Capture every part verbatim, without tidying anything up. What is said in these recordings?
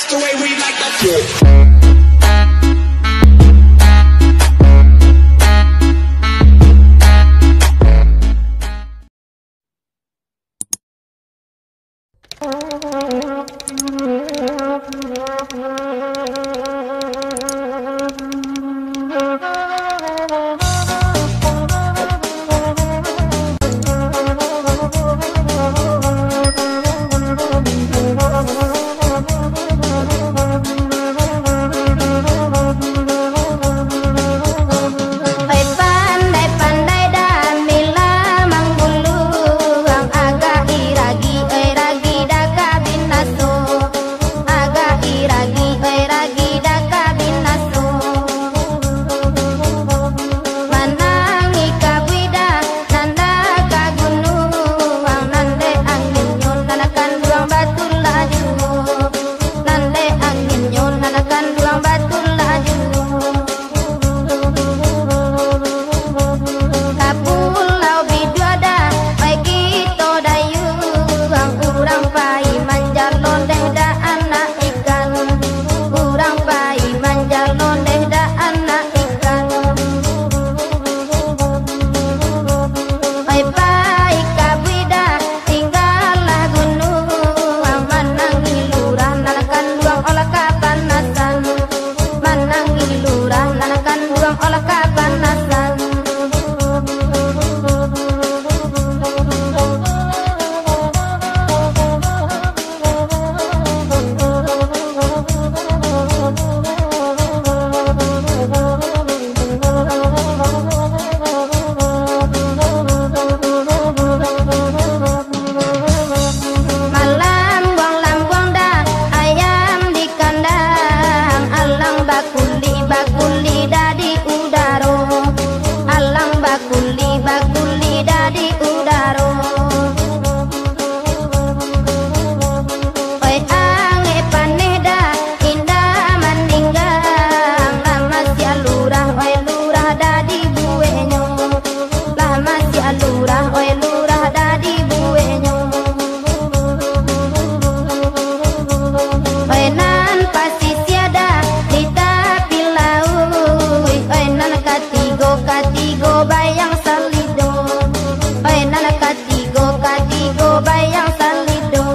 the way we like to do it. Oi, pandai-pandai dah mila mangguluang, agak iragi, oi, ragi dah ka binaso, agak iragi, oi, ragi dah ka binaso. Manangih ka buidah, nan dah ka gunuang, nan dek anginnyo nan kanduang batu laju, nan dek anginnyo nan kanduang batu laju. Ka pulau biduadah, oi, kito dayuang, urang pai manjalondeh dah anak ikan, urang pai manjalondeh dah anak ikan. Oi, pai ka buidah, tinggalah gunuang, manangih lurah nan kanduang olah kapanasan, manangih lurah nan kanduang olah kapanasan. Malambuang-lambuang dah ayam di kandang, alang bakulik-bakulik dah di udaro, alang bakulik-bakulik dah di udaro. Oi, angek paneh dah, indak maninggang, lah masiak lurah, oi, lurah dah dibueknyo, lah masiak lurah, oi, lurah dah dibueknyo. Oi, nan pasisia dah di tapi lauik, oi, nan katigo-katigo bayang salido, oi, nan ka tigo-katigo bayang salido.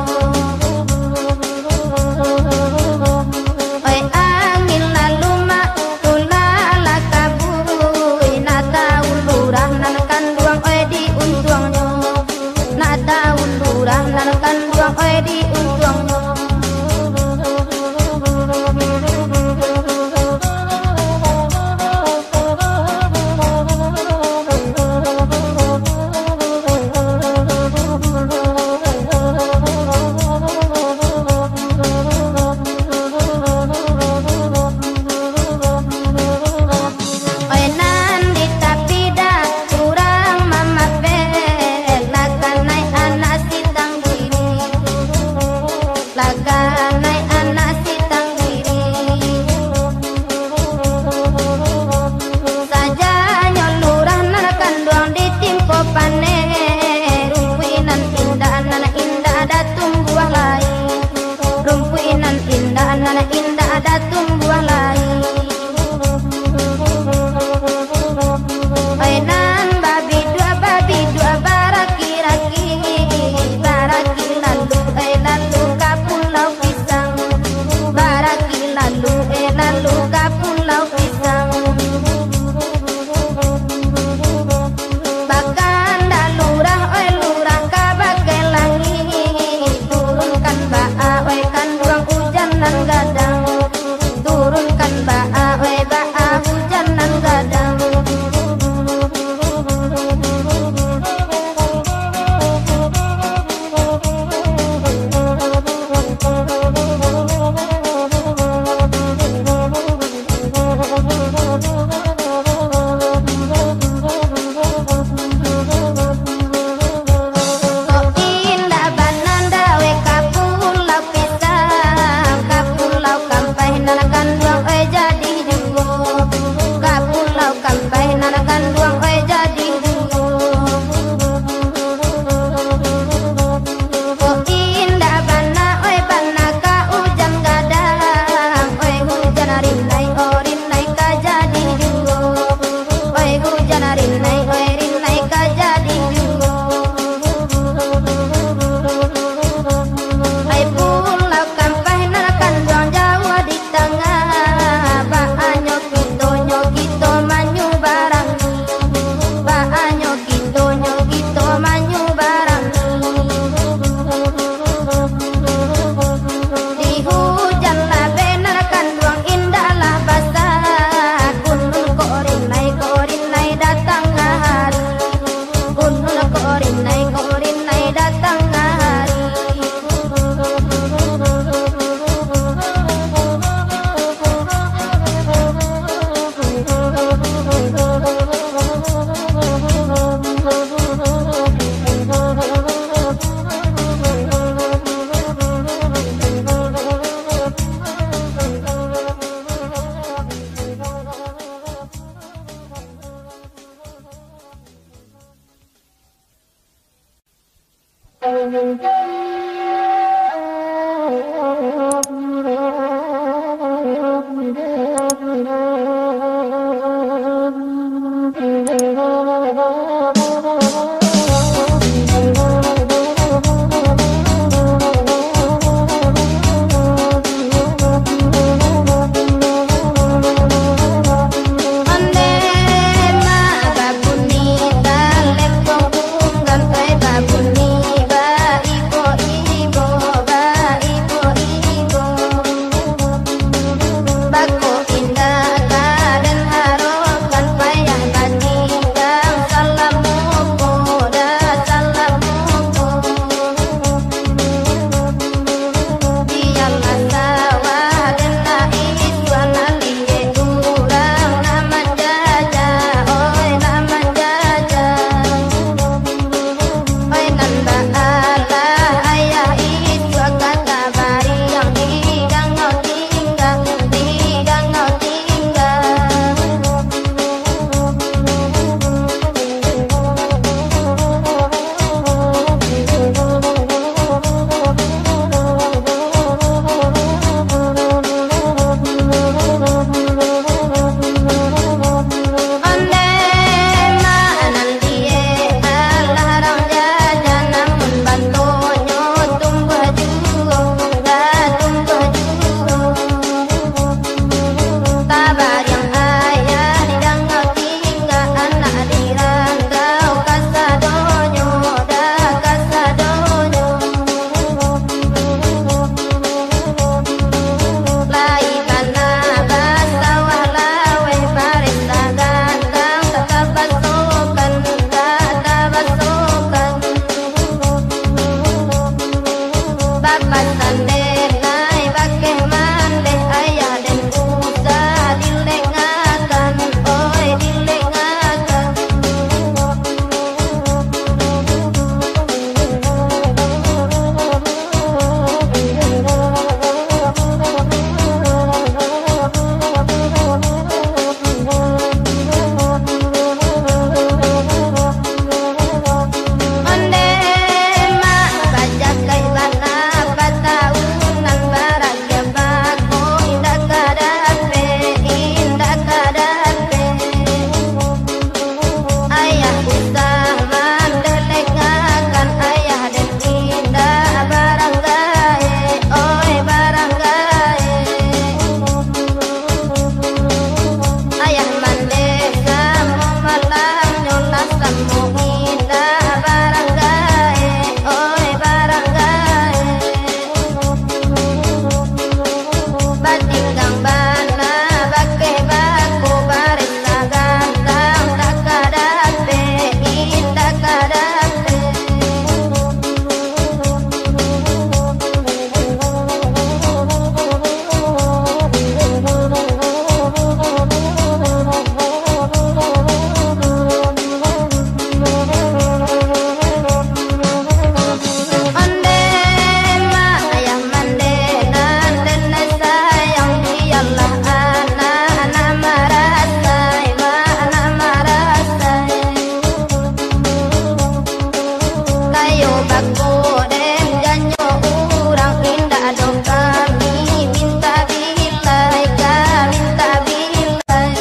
Oi, angin lalu mak, tulak lah kabuik, nak tahu lurah nan kanduang, oi, di untuangnyo, nak tahu lurah nan kanduang, oi, di untuangnyo. Oi, nan di tapi dah urang mamapeh, lah kanai anak si tangguih. Lah kanai anak si tangguih. Sajanyo lurah nan kanduang ditimpo paneh, rumpuik nan indak, nan indak dah tumbuah lai, rumpuik nan indak, nan indak dah tumbuah lai. Oi, nan babiduak, babiduak baraki-raki, baraki lalu, oi, lalu ka Pulau Pisang. Pasan den ai bakeh mandeh, ayah den usah dilengakan, oi, dilengakan. Onde mak bajakaik bana, bataun nan baragiah bako, indak ka dapek, indak ka dapek. Ayah usah mandelengakan, ayah den indak barang gaek, oi, barang gaek. Ayah mandeh samo malamnyo lah, samo indak barang gaek, oi, barang gaek. Batinggang bana bakeh bako, baresa gantang, indak ka dapek, indak ka dapek. Onde mak ayah mandeh nan den sayang, bialah anak-anak marasai, mak anak marasai. Kayo bako den janyo urang, indak doh kami minta bilai, ka minta bilai.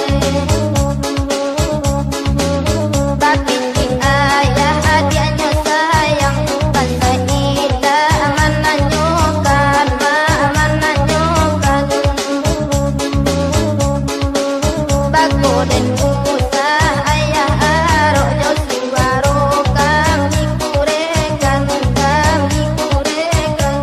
Tapi ayah adiaknyo sayang, bansa indak mananyokan, ma-, mananyokan. Bako den usah ayah arok jo suaro kami kurekan, kami kurekan.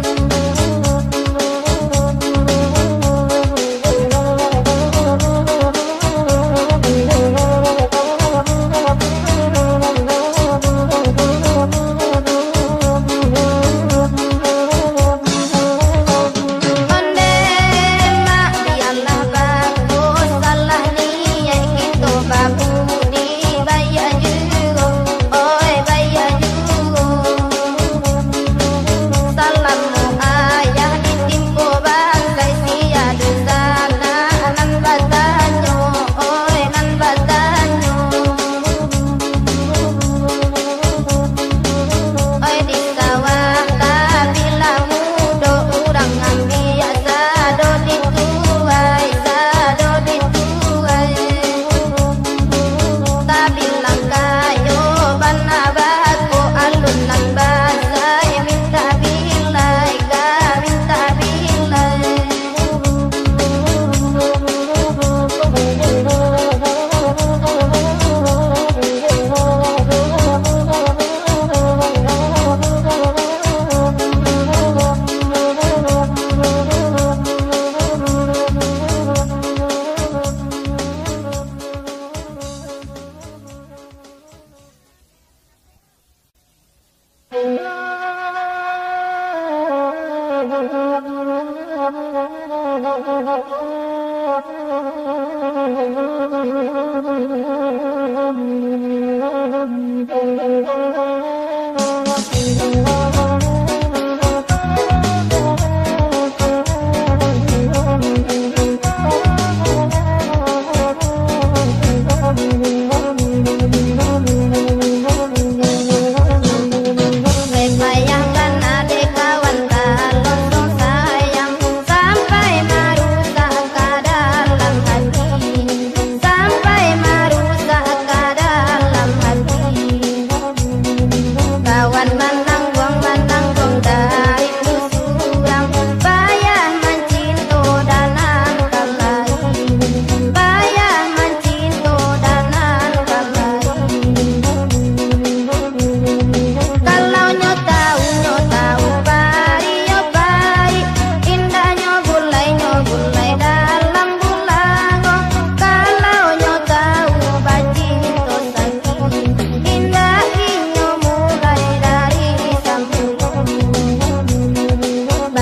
Onde mak, bialah bako salah niaik, kito babudi baiak juo, oi, baiak juo. Salamo ayah ditimpo bansai, sia dunsanak nan batanyo, oi, nan batanyo. Oi, di sawah tabilang mudo, urang ambiak sado dituai, sado dituai. Tabilang kayo bana bako, alun nan basai minta bilai, ka minta bilai.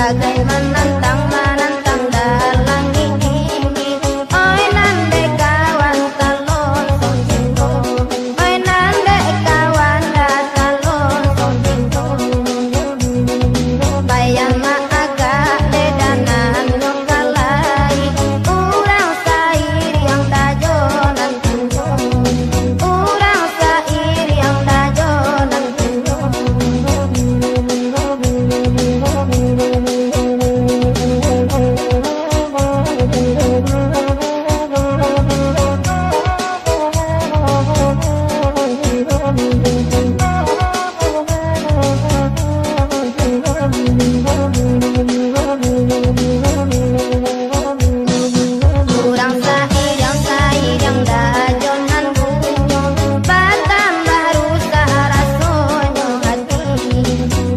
Bagai manantang, manantang dalam ini. Oi nan dek kawan talonsong cinto, oi nan dek kawan talonsong cinto. Payah maagak dek danan nyo kalai, urang sairiang tajo nan tunyo, urang sairiang tajo nan tunyo. Urang sairiang-sairiang dajo nan bunyo, batambah rusah rasonyo hati,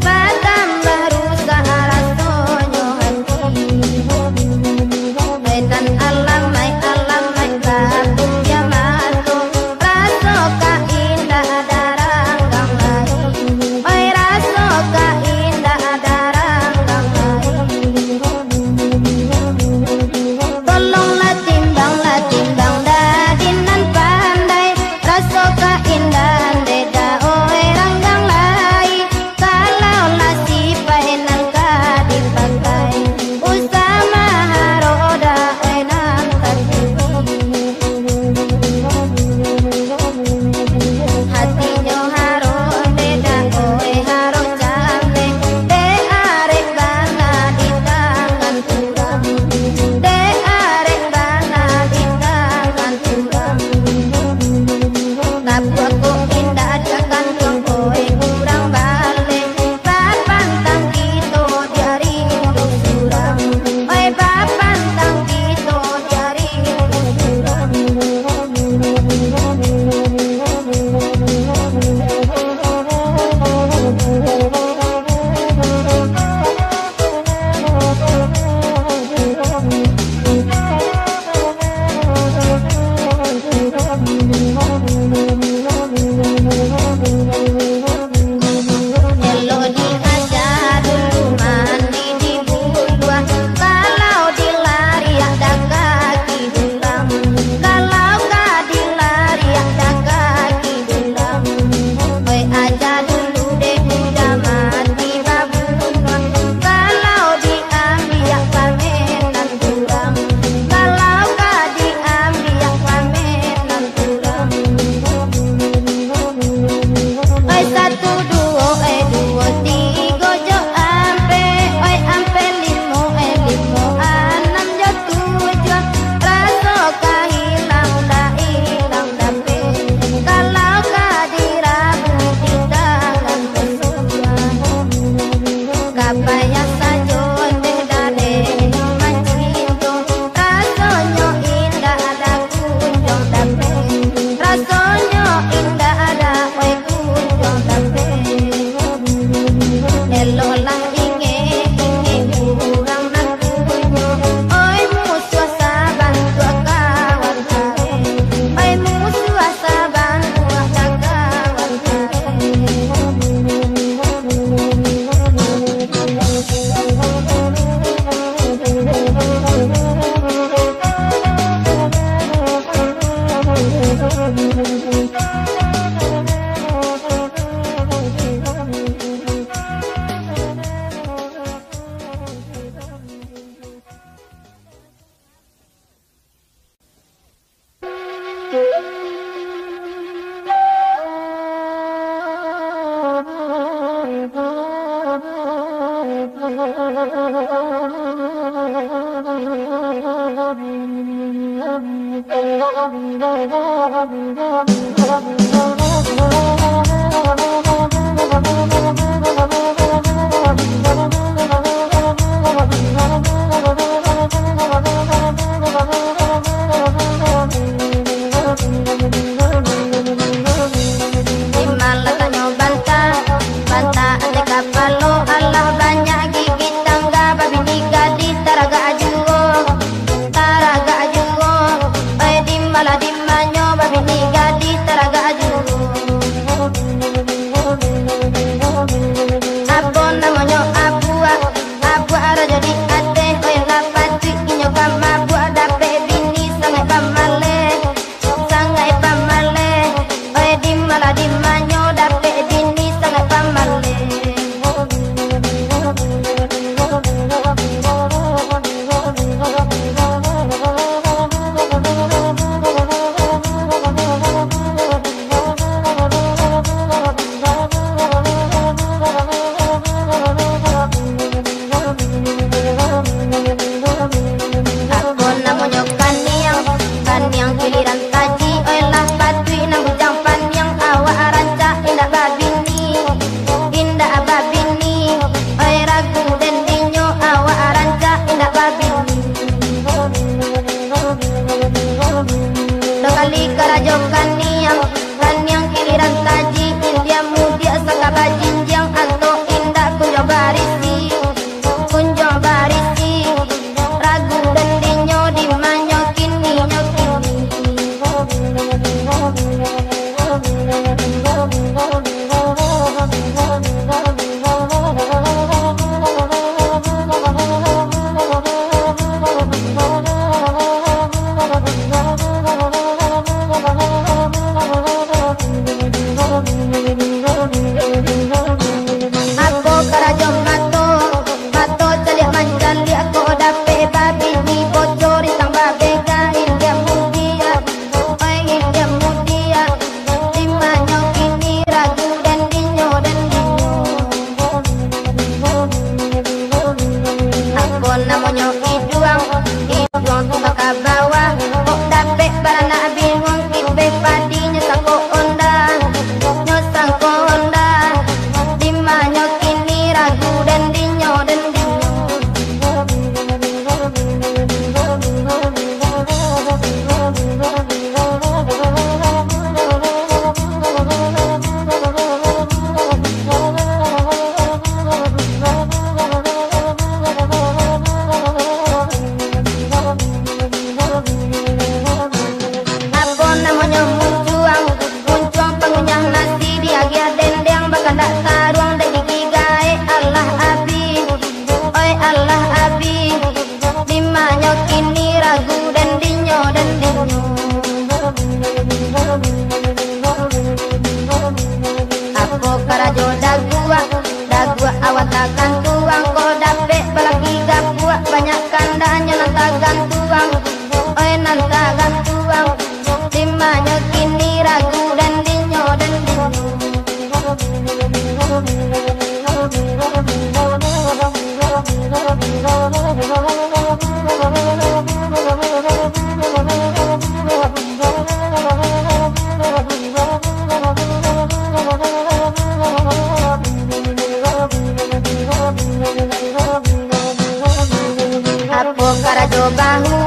batambah rusah rasonyo hati. Oi nan alamai-alamai babuliah mato, raso ka indak daranggang lai. Oi, raso ka indak daranggang lai. Tolonglah timbanglah timbang dadi nan pandai, raso ka indak ndeh da oi ranggang lai. Kalau lah sipai nan ka dipakai, usah maharo da oi nan tatiti. Hatinyo haro dek da oi haro cantik, dek arek bana di tangan urang, dek arek bana di tangan urang. Tapuak ko indak ado kantuang oi urang baleh, bapantang kito diari surang, oi bapantang kito diari surang. Elok diaja dulu mandi di buluah, kalau dilariak dakaki dulang, kalau ka dilariak dakaki dulang. Oi aja dulu deh, udah mati babunuah, kalau diambiak pamenan urang, kalau ka diambiak pamenan urang. Oi satu duo, oi duo tigo jo ampek, oi ampek limo, oi limo anam jo tujuah, raso ka ilang dak ilang dapek, kalau ka dirabuik di tangan pesugiah. Ka payah sajo deh dadenyo mancinto, rasonyo indak ado kunjuang dapek, rasonyo indak ado oi kunjuang dapek. Eloklah ingek-ingek urang nan punyo, oi musuah sabantuak kawan tahe, oi musuah sabantuak kawan tahe. Dimalah tanyo banta, banta ati kapalo, alah banyak gigik tangga, babini gadih taragak juo, taragak juo, oi dimalah dimanyo, babini gadih taragak juo. namonyo iduang, iduang tu ka bawah. Kok dapek baranak binguang, kipeh padinyo sangko onda, nyo sangko onda. Dimanyo kini ragu den dinyo, den dinyo. Apo namonyo muncuang? Muncuang pangunyah nasi, diagiah dendeng, bakandak taruang dek gigi gaek. Alah abih, oi alah abih. Dimanyo kini ragu den dinyo, den dinyo. Apo karajo daguak? Daguak awak tagantuang, kok dapek balaki gapuak, banyak kandanyo nan tagantuang, oi nan tagantuang. Dimanyo kini ragu den dinyo, den dinyo. Apo karajo bahu?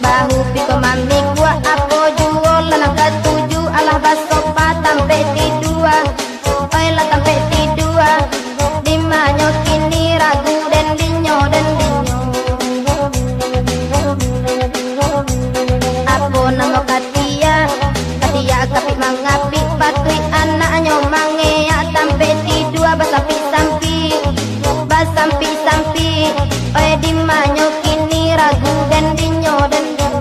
Bahu piko mamikuak, apo juo lah nan katuju, alah basopa tampek tidua. Oi lah tampek tidua, dimanyo kini ragu den dinyo, den dinyo. Apo namo katia? Katia kapik mangapik, patuik anaknyo mangeak, tampek tidua basampik-sampik, basampik-sampik. Oi dimanyo kini ragu den dinyo, den dinyo.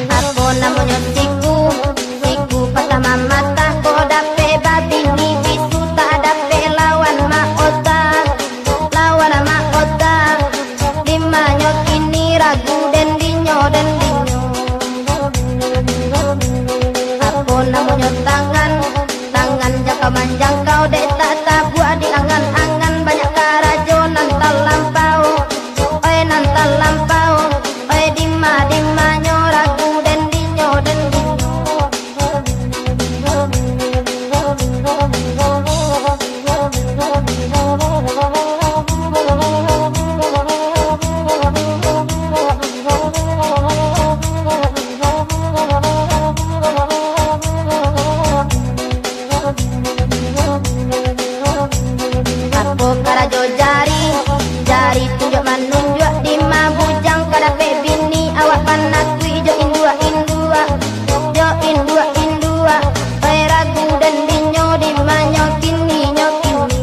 Apo namonyo siku? Siku patah mamatah, kok dapek babini bisu, tak dapek lawan mak ota, lawan mak ota. Dimanyo kini ragu den dinyo, den dinyo. Apo namonyo tangan? Tangan jangkau manjangkau, dek tak tabuak di angan-angan, banyak karajo nan talampau, oi nan talampau. Oi dima-dimanyo ragu den dinyo, den dinyo. Apo karajo jari? Jari tunjuak manunjuak, dima bujang ka dapek bini, awak panakuik jo induak-induak, jo induak-induak. Oi ragu den dinyo, dimanyo kini nyo kini.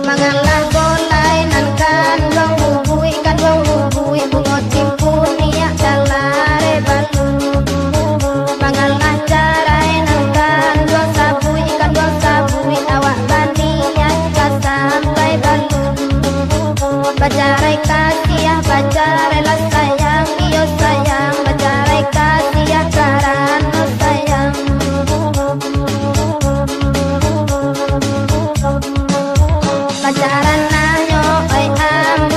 Mangalah bolai nan kanduang bubuik, kanduang bubuik bungo timpuniak, carai balun. Mangalah carai nan kanduang sabuik, kanduang sabuik awak baniaik ka sampai balun. Bacarai kasiah, bacarailah sayang, iyo sayang, bacarai kasiah karano sayang. Pacaran nahnyo, oi, ambo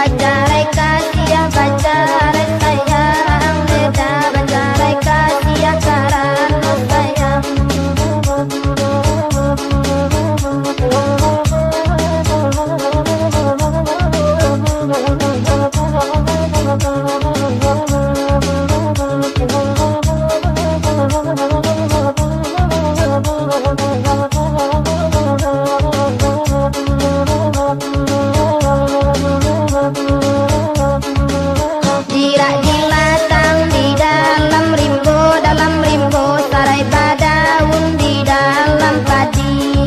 Bacarai kasiah, bacarai sayang, deda, bacarai kasiah karano sayang. Jirak jilatang di dalam rimbo, dalam rimbo sarai badaun di dalam padi.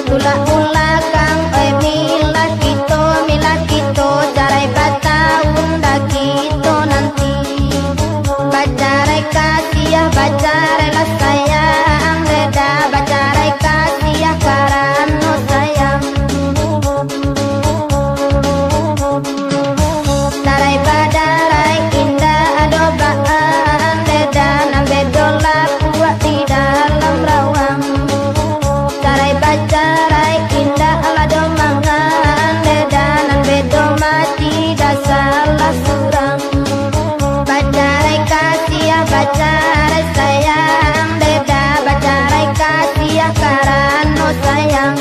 Tulak bulakang, oi, milah kito, milah kito, carai bataun dah kito nanti. Bacarai kasiah, bacarailah sayang, deda, bacarai kasiah karano sayang. Tarai badarai indak ado baan, deda, nan bedo lapuak di dalam rawang. Tarai bacarai indak ado mangan, deda, nan bedo mati dah salah surang. Bacarai kasiah, bacarai sayang, deda, bacarai kasiah karano sayang.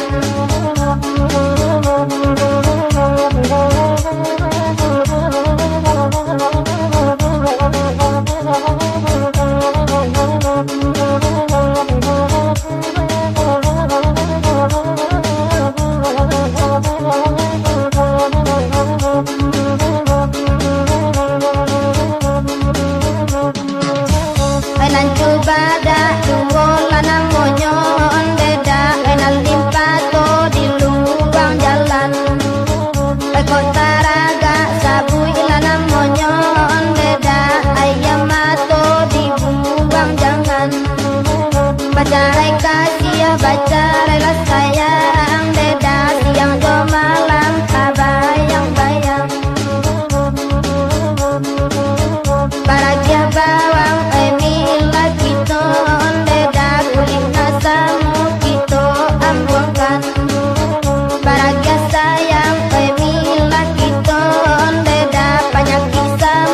Ai nan cubadak duo lah namonyo, deda, ai nan limpah to di lubuang jalan. Ai kok taragak sabuik lah namonyo, deda, ai mato dibuang jangan. Bacarai kasiah, bacarailah sayang, deda, siang jo malam tabayang-bayang. Baragiah bawang, oi, milah kito, deda, kulik nan samo kito ambuangkan. Baragiah sayang, oi, milah kito, deda, panyakik sa-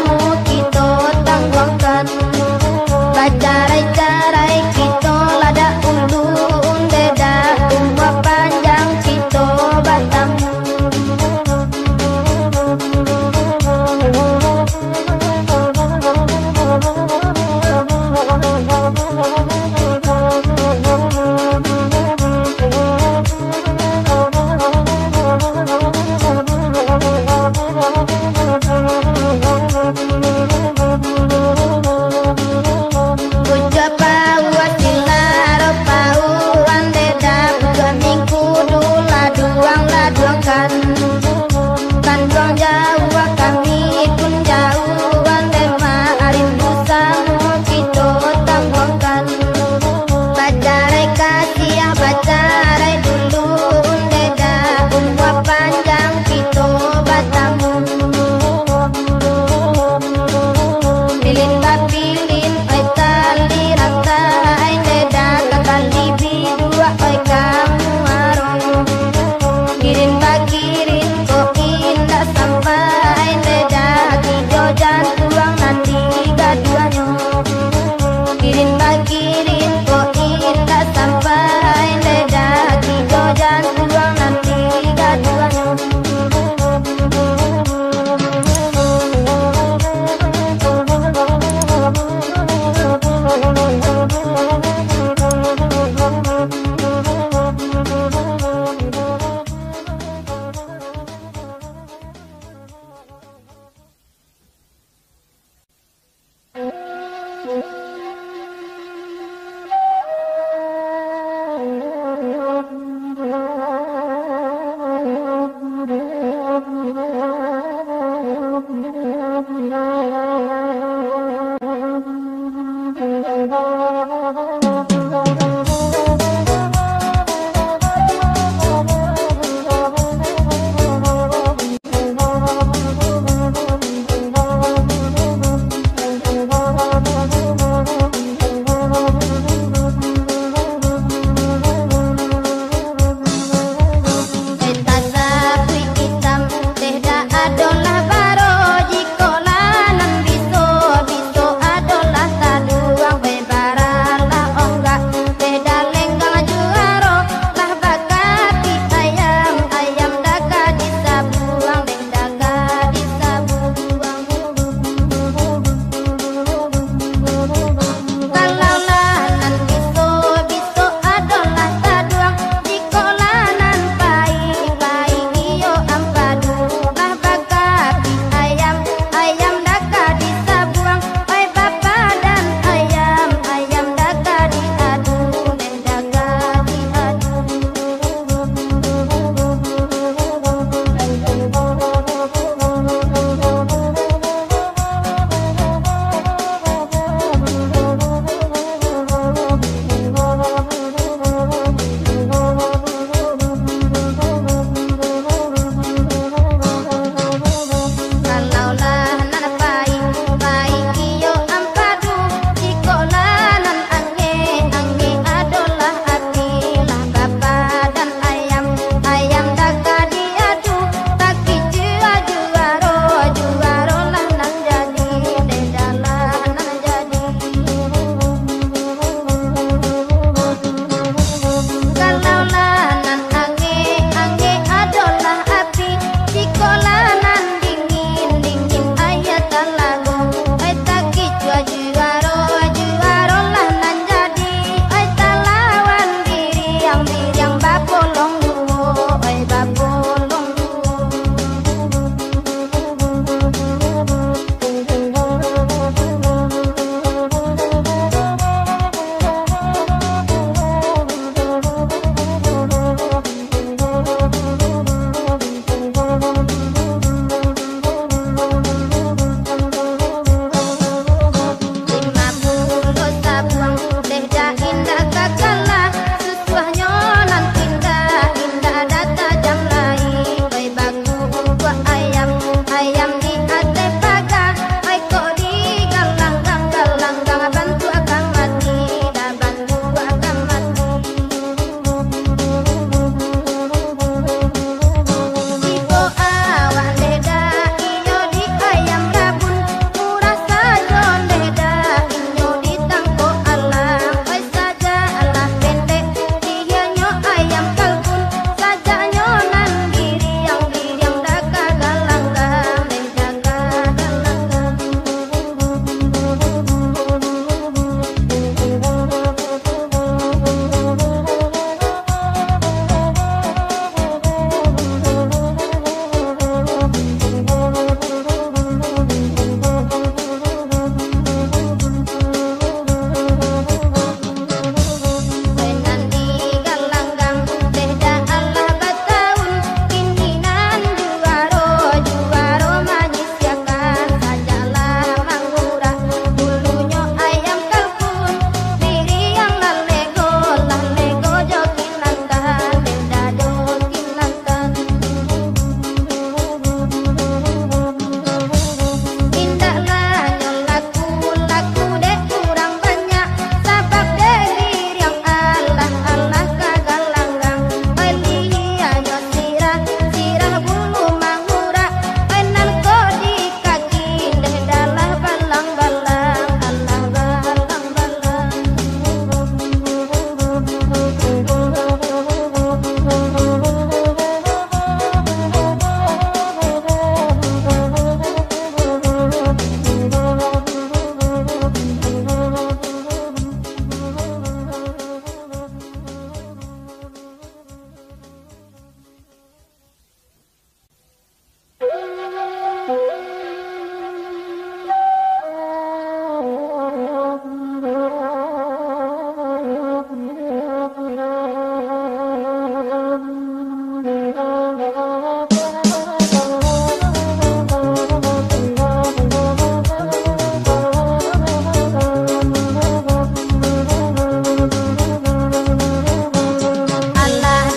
Alah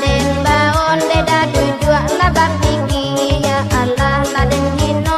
den baonde dah tujuak lah bapikia, alah lah den hino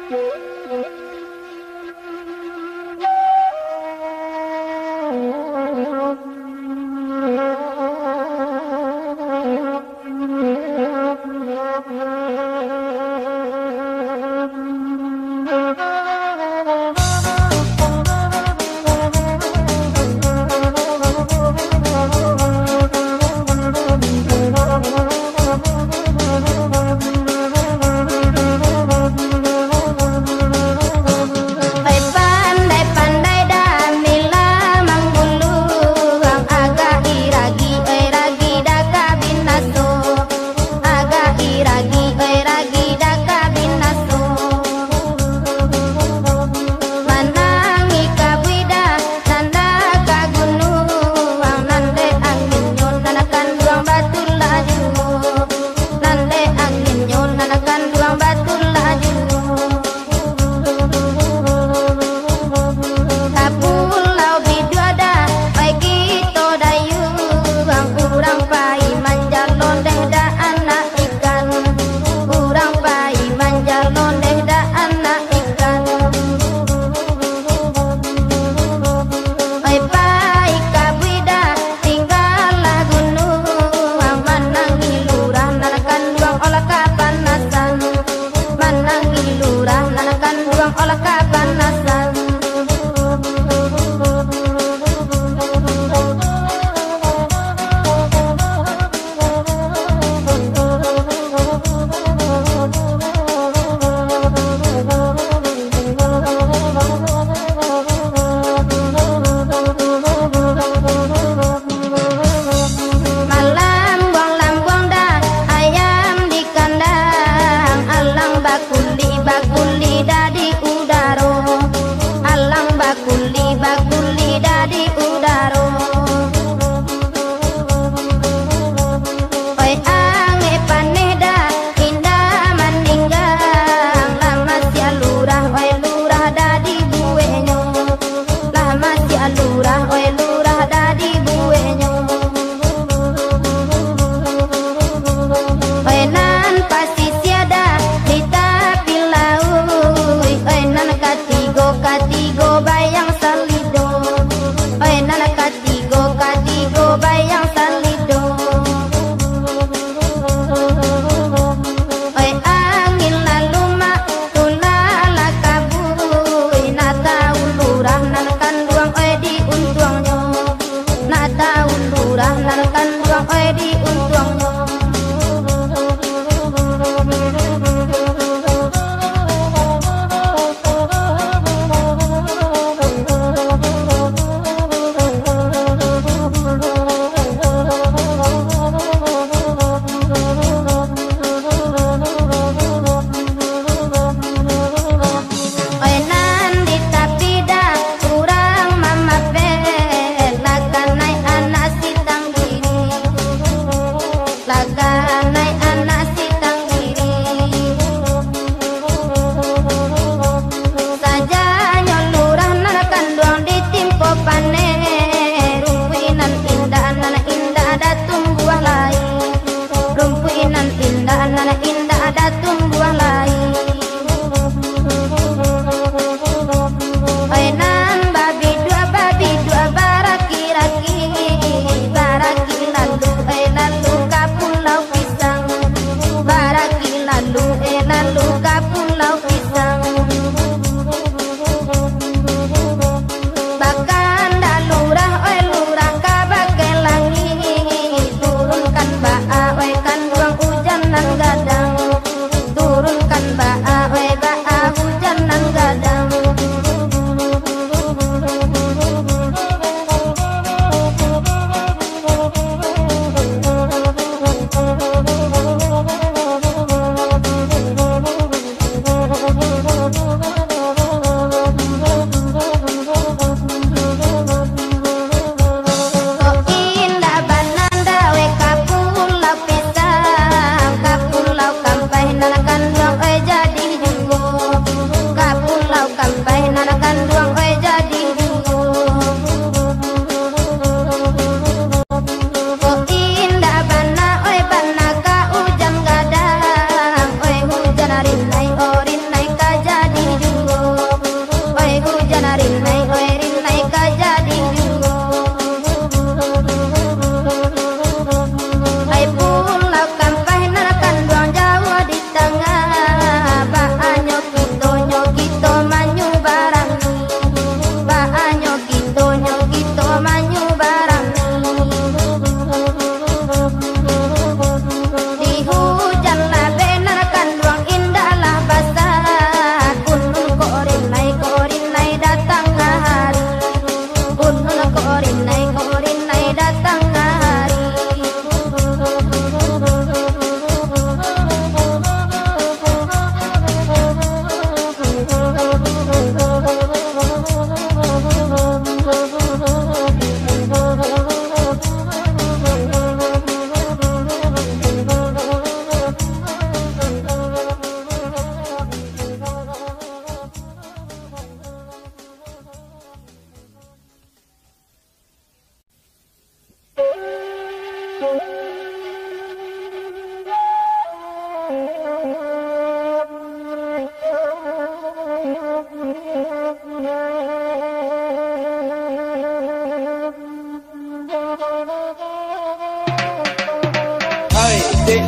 Oi, pandai-pandai da mila mangguluang, agak iragi, oi, ragi da ka binaso, agak iragi, oi, ragi da ka binaso. Manangih ka buida nan da ka gunuang, nan dek anginnyo nan kanduang batu laju, nan dek anginnyo nan kanduang batu laju. Ka pulau biduadah, pai kito dayuang, urang pai manjalondeh da anak ikan, urang pai manjalondeh da anak ikan. Oi, pai ka buida, tinggalah gunuang, manangih lurah nan kanduang olah kapanasan, manangih lurah nan kanduang olah kapanasan. Malambuang-lambuang dah ayam di kandang, alang bakulik, bakulik dah di udaro.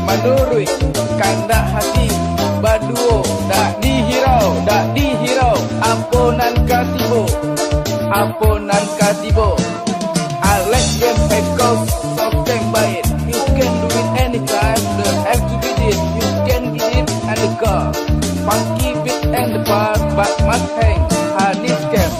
Manuruik kandak hati, baduo, dak dihirau, dak dihirau, apo nan ka tibo, apo nan ka tibo. Alex Game Echo, Softbank Bait, you can do it anytime, the F T V D, you can get it and the car. Funky beat and the bar, but must hang, Hanis Game.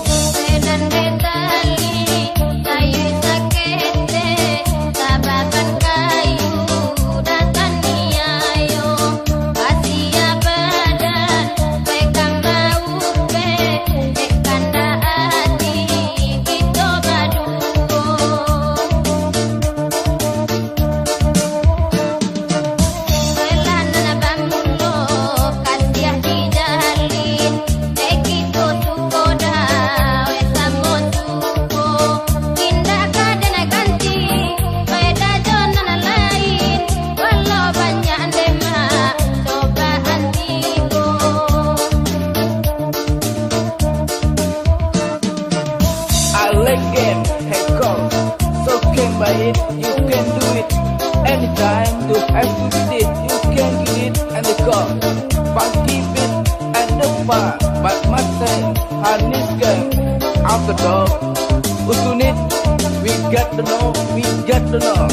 Alex Game, Heko, Softbank Bait, you can do it. Anytime, the F T V D, you can get it and the car. Funky beat and the bar, but must hang, Hanis Gang, After Dark, Usunit, we got the know, we got the know.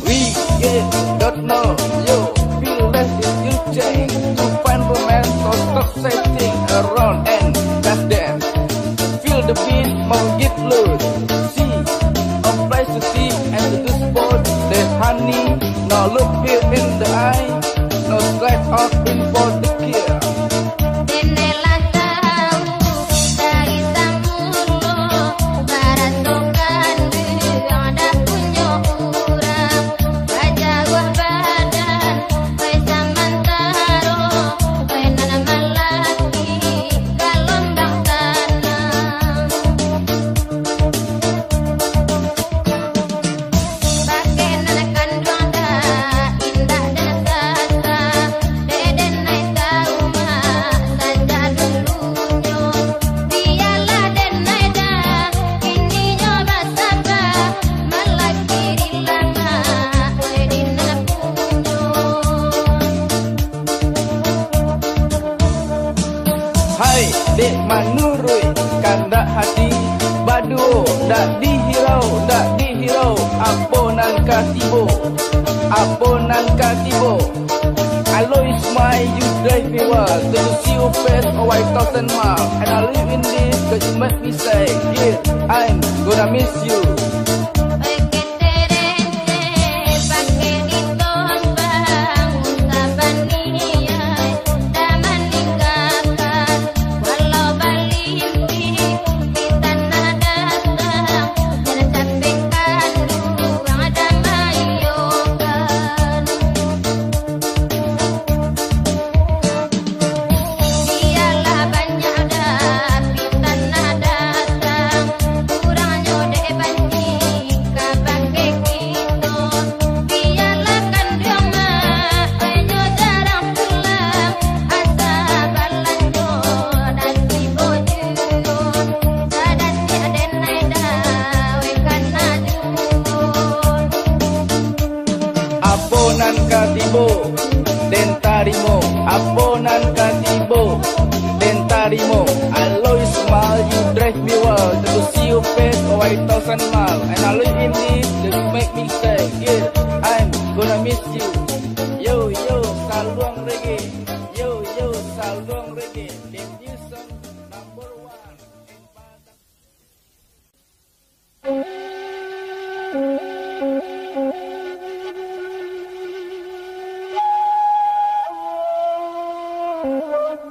We get don't know, yo, feel less is you change. To find romance, so stop setting around and just dance. Feel the beat, mau get loose. See, a place to see and to do sport. The honey, now look fear in the eye. No slide off in for the kill. Denai lah tahu dari samulo, barasokan dek dak punyo urang, bajauah badan, pai samantaro, pai nan malaki, galombang tanang. Hai, dek manuruik kandak hati, baduo dak dihirau, dak dihirau, apo nan ka tibo, apo nan ka tibo. Alois, why you drive me wild, to see your face, oh, I thousand mile, and I live in this, 'cause you make me say, yeah, I'm gonna miss you. Bialah banyak dah fitnah datang, kurangnyo dek banci ka bakeh kito. Bialah kanduang mak, inyo jarang pulang, asa balanjo nan tibo juo, sadatiak denai dah weh kana juo. Apo nan ka tibo, den tarimo. Apo nan ka tibo, den tarimo. Alois, why you drive me wild, to see your face, oh, I thousand mile, and I live in this, you make me say, yeah, I'm gonna miss you. Yo, yo, saluang reggae. Yo, yo, saluang reggae. The music number one. Hey,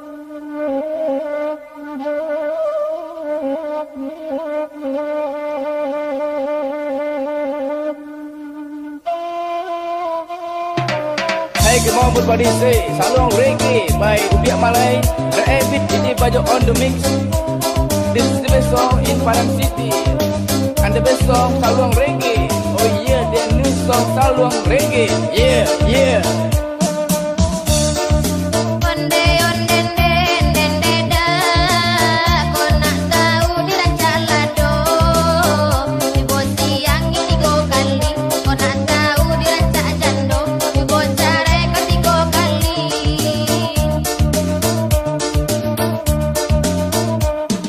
come on, everybody, say, Saluang Reggae by Ubiak Malai, the Avid D J Bajo on the mix. This is the best song in Padang City. And the best song, Saluang Reggae. Oh yeah, the new song, Saluang Reggae. Yeah, yeah. Onde, onde, nde, nde, nde, da. Ko nak tahu dirancak lado, dibosi angin tigo kali. Ko nak tahu dirancak jando, dibocarai ka tigo kali.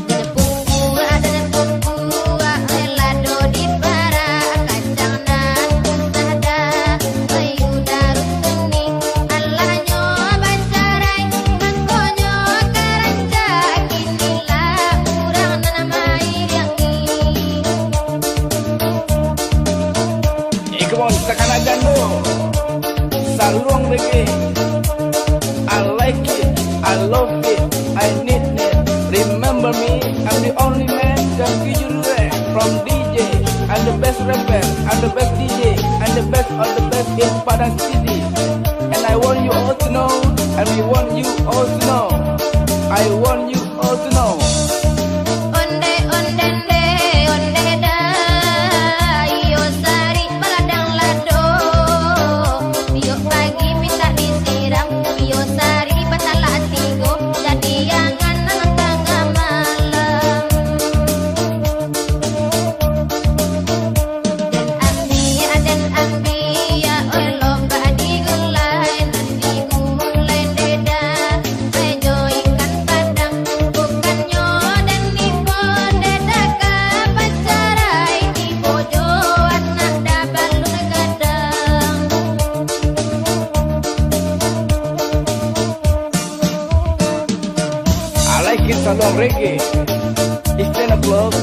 Ado nan pungkuak, ado nan pungkuak, lado diparak, kacang nan usah da, bayu daruak kuning, alahnyo bacarai, mangkonyo ka rancak, kini lah urang nan mairiangi. Eh, come on, takana jando. Saluang Reggae. I like it, I love it, I need it. Remember me, I'm the only man can give you the rap. From D J, I'm the best rapper, I'm the best D J, I'm the best of the best in Padang City. And I want you all to know, and we want you all to know. I want you all to know. Onde, onde, nde, onde, da. Iyo sari baladang lado. Iyo pagi mintak disiram. Iyo sari batalak tigo. Jadi angan nan tangah malam. Den ambiak, den ambiak, oi, lomba digulai, nan digulai deda, oi, jo ikan padang. Bukannyo den ibo, deda ka bacarai, ibo jo anak da balun gadang. I like it, Saluang Reggae. It's ten o'clock,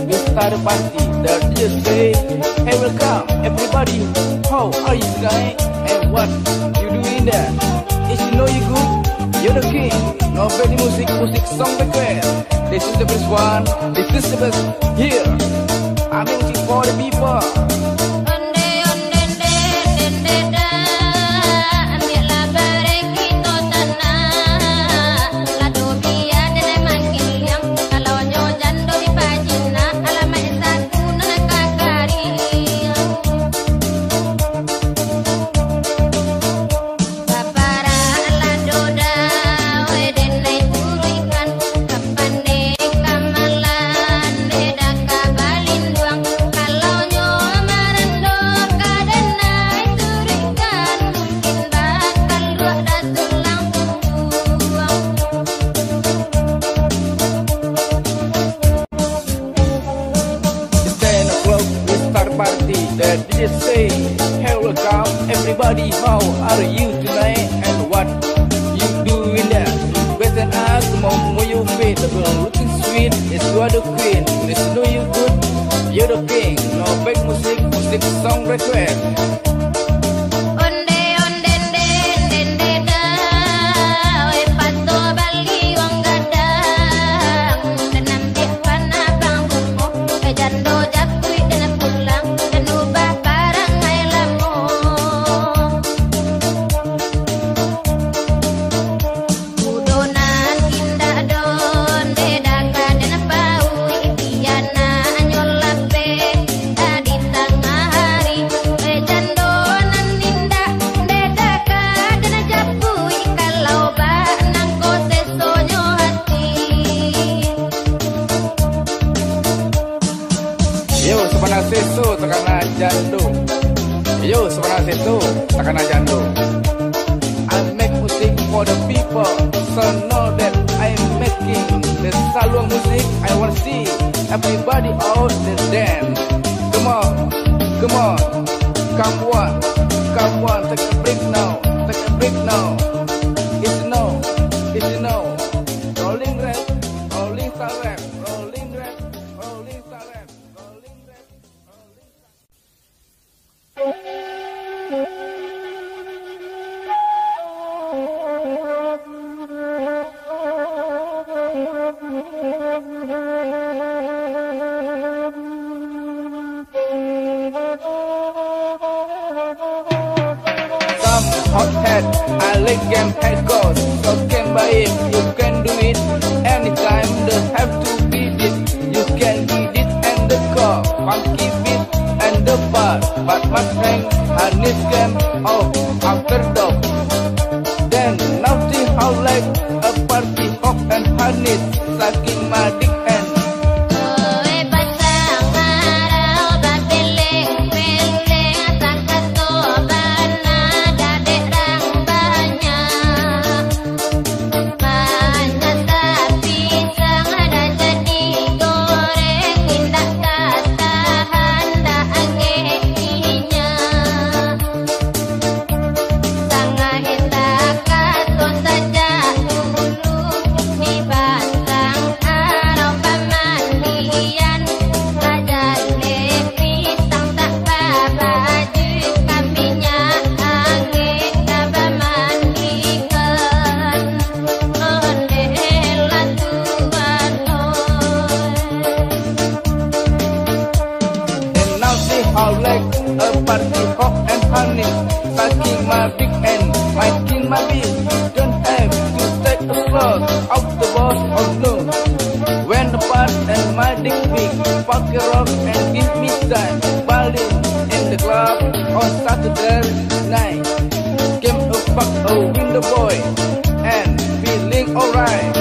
we start the party. The D J say, "Hey, welcome, everybody. How are you tonight? And what you doing there? If you know you good, you're the king. No bad music, music song request. This is the best one. This is the best here. I'm waiting for the people." Onde, onde, nde, nde, nde, da. Ambiaklah bareh kito tanah. Lado bia den makin liang. Kalau nyo jando di Pajinah, alamaik satu nan ka kariang. Baparak lado da, oi, denai turuikan, ka pandeh ka malah, deda ka balinduang, kalau nyo marando ka denai turuikan, mungkin bakal ruak da tulang pungguang. It's ten o'clock, we start party. The D J say, "Hey, welcome, everybody. How are you tonight? And what you doing there?" Better ask, mom, where you fit? The girl looking sweet, it's you are the queen. This know you good, you're the king. No fake music, music song request. Onde, onde, nde, nde, nde, da. Oi, pato bali wang gadang. Den ambiak panabang bungo. Oi, jando japuik den pulang. Den ubah parangai lamo. Kudo nan indak don, deda ka den pauik, dianaknyo lapeh, tadi tangah hari. Eh, jando nan indak, deda ka den japuik, kalau bak nangko sesonyo hati. Yo, sabana seso takana jando. Yo, sabana seso takana jando. I make music for the people, so know that I am making the Saluang music. I want see everybody out the dance. Come on, come on, come one, come one, take a break now, take a break now. It's no, it's no. Rolling rap, rolling style rap, rolling rap, rolling style rap, rolling rap. Game head coach, so can buy it, you can do it anytime. Don't have to be it. You can be it and the car, funky beat and the bar. But my friend, honest game of after dark. Then now see how like a party hop and honest, sucking my dick and Oe pasang arau babeleng-beleng, sakato bana dadek rang banyak. Manyasa pisang dah jadi goreng, indak tatahan dah angek inyo. Sangaik takah tu sajak dulu, dibantang arau pamandian. Bajaleh pisang tak babaju, ka minyak angek ka bamandikan. Ondeh lah tuan, oi. And now see how like a party hop and honey. Sucking my big and my king my big. Don't have to take a floss out the boss, oh no. When the part and my dick big, fuck it up and give me time. Balling in the club on Saturday night. Game a fuck a window boy and feeling alright.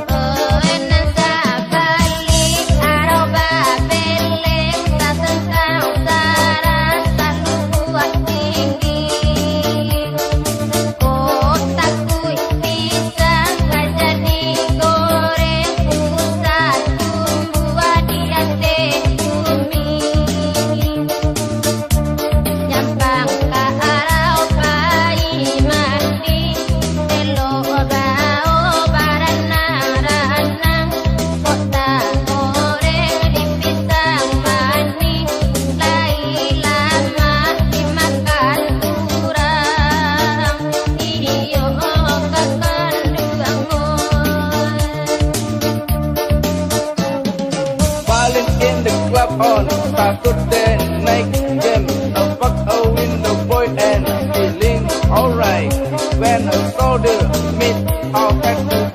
Oe nan sabalik, arau babeleng, tasantang saras, talubuak tinggi. Kok takuik pisang ka jadi goreng, usah tumbuah di ateh bumi. Nyampang ka arau pai mandi, elok bao baranang-ranang, kok tagoreng di pisang manih, lai lamak dimakan urang, iyo kakanduang oi. Balling in the club on Saturday night, game a fuck a window boy and feeling alright. When I saw the meat, I had to